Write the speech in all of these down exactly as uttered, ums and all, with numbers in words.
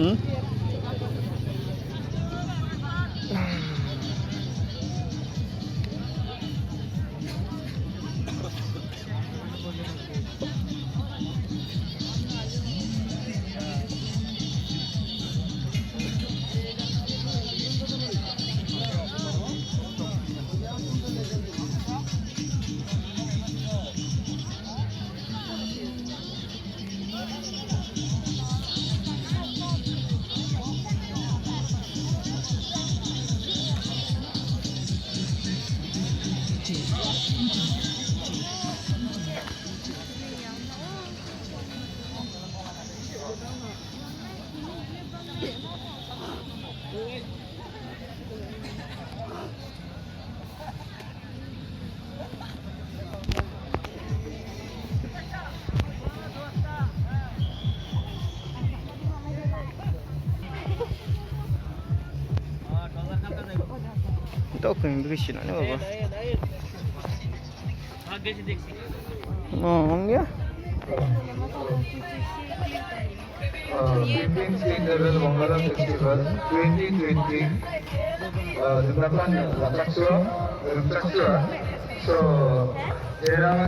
Hmm? Ito ko yung bigisin ano ba? Oh, ang ya. Uh, fifteenth State Level Wangala Festival twenty twenty. Uh, Zimrapan Rakasura, Rakasura. So, there are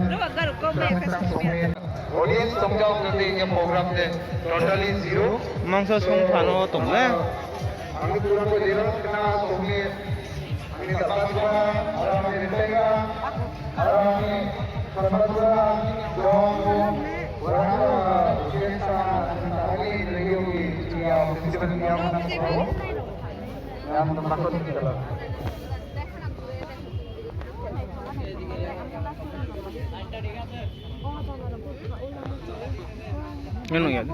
audience tongja ong·gate ia program de totally zero. Mangsa song phano tongle. Ang pura ko dera kena song Kami dapat juga, orang kami rintenga, orang kami dapat juga, dong, orang kami ujian sa, tadi lagi uji, ya, festival yang mana tahu, yang tempat kita lah. Ano yan?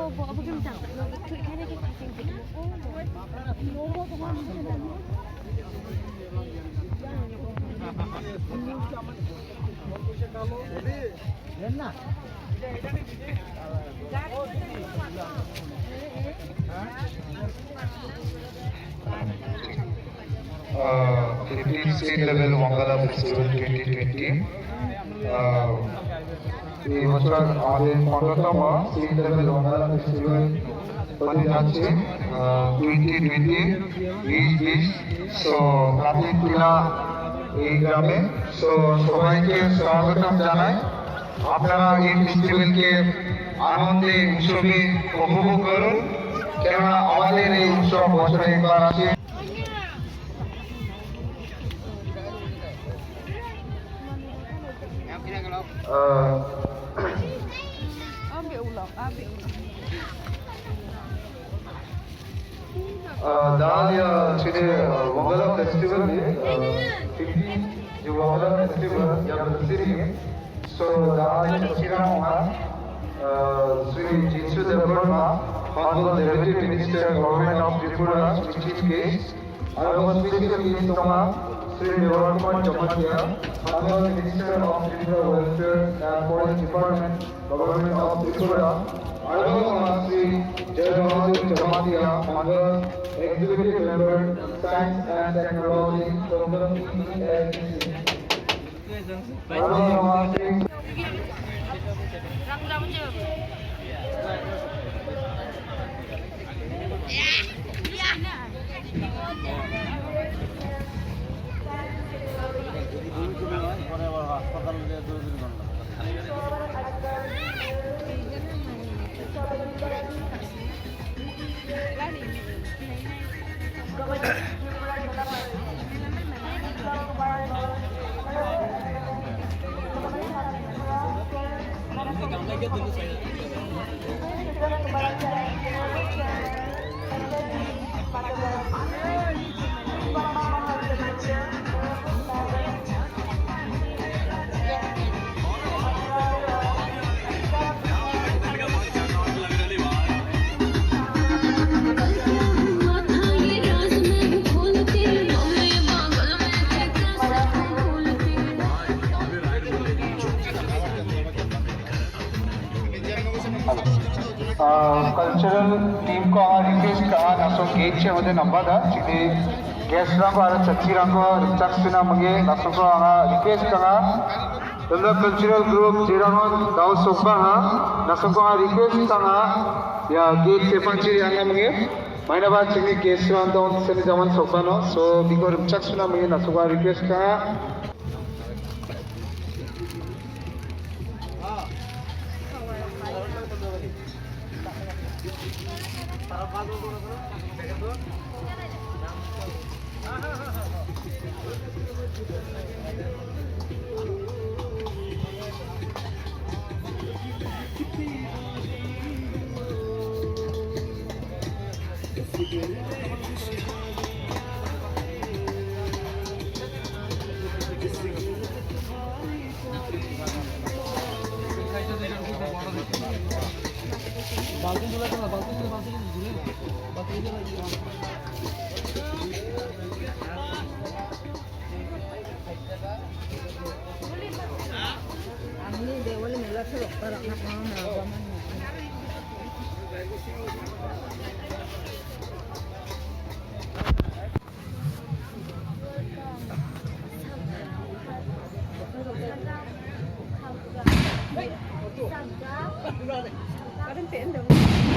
Uh, fifteenth State Level Wangala Festival twenty twenty. Uh, এই বছর আমাদের পনেরোতম State Level Wangala Festival হতে যাচ্ছে, আহ, twenty twenty, বিশ বিশ। So, কাতির টিলা এই গ্রামে। So, সবাইকে স্বাগতম জানাই। আপনারা এই ফেস্টিভ্যালকে আনন্দে, উৎসবে উপভোগ করুন, কেননা আমাদের এই উৎসব বছরে একবার আসে। আহ, আহ, দাঁড়ালিয়া আজকে যে, আহ, মঙ্গলা ফেস্টিভ্যাল নিয়ে, আহ, ফিফটি যে মঙ্গলা ফেস্টিভ্যাল, ইয়া ফেস্টিভ্যাল। So, দাঁড়ালিয়া আজকে আমরা, আহ, শ্রী জিৎসু Debbarma, Honorable Deputy Minister, Government of Tripura, Chief Guest, Honorable Special Guest tonga, Shri Mevar Kumar Jamatia, Honorable Minister of Tribal Welfare and Forest Department, Government of Tripura, Honorable Shri Jai Bahadur Jamatia, Honorable Executive Member, Science and Technology, Central E P S D C. Team-ko anga request ka·a, naso gate-chi ode nambada, chini guest-rangko aro chatchirangko rimchaksina mange, nasoko anga request ka·a. Dona cultural group, Jirangron, dao sokbanga, nasoko anga request ka·a, ia gate sepanchi ri·angna mange. Mainaba chini guest-rang dong seni jaman sokbano, so biko rimchaksina mange, nasoko anga request ka·a.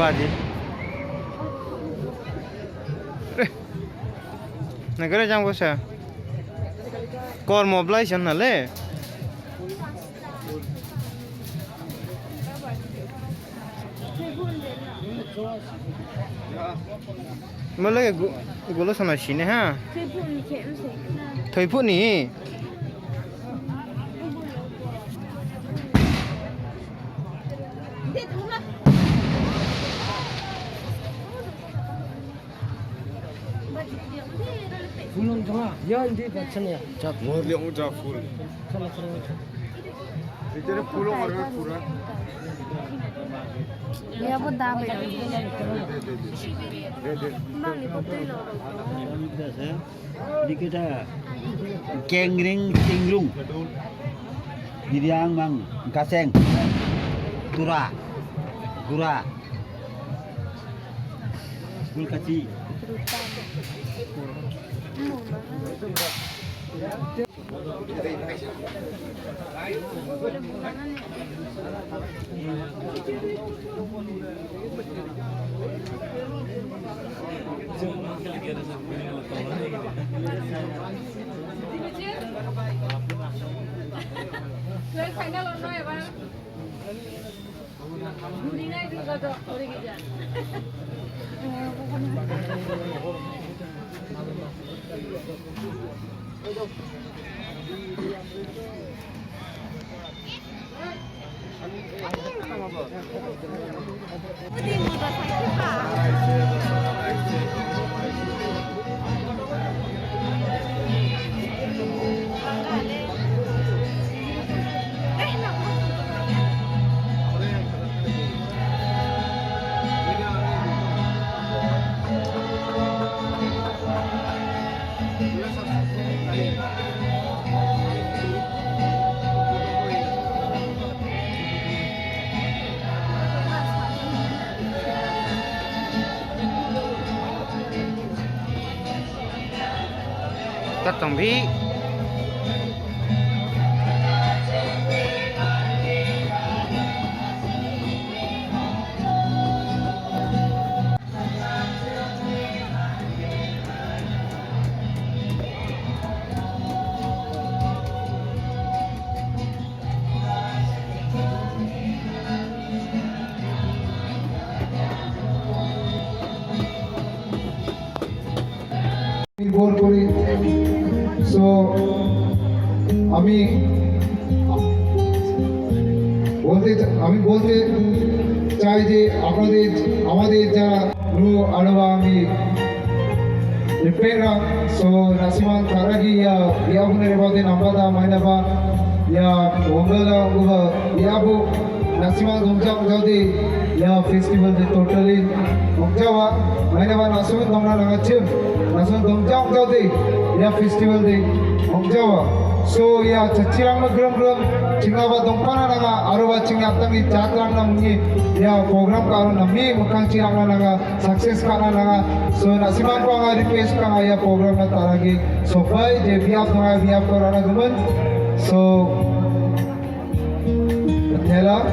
Baji. Eh. Nagara jang bosa. Kor mobilai san nale. Mala gu-, gulo sana sini ha. Thoipu ni. Fulon tanga, ya indi bachanya. Mo liang uja full. Kala kala. Itere full ong arga pura. Ya bo da be. De, de, de. De, de. Bang ni putri lo. Dikita. Kengring tingrung. Diriang mang kaseng. Tura. Gura. Gulkati. Tatong bi. নির্ভর করে। So, আমি বলতে চা-, আমি বলতে চাই যে আপনাদের, আমাদের যারা লো আলোয়া আমি Ripengrang, so nasimang karagi ia biapni rebate nambata mainaba ia wangala uba biapo nasimang dongjak ong·jaode ia festival de totally ong·jawa, mainaba nasimang dongna nangachim, nasimang dongjak ong·jaode ia festival de ong·jawa. So, ia chatchirangna grim grim, chingaba dongpana nanga, aroba chingni aptangni chatrangna mungni, ia program ka aro nami mikkangchi rangna nanga, success ka·na nanga. So, na·simangko anga request ka·a ia program na taragi. So, bai je biap donga, biapko rana gumen. So, Nela,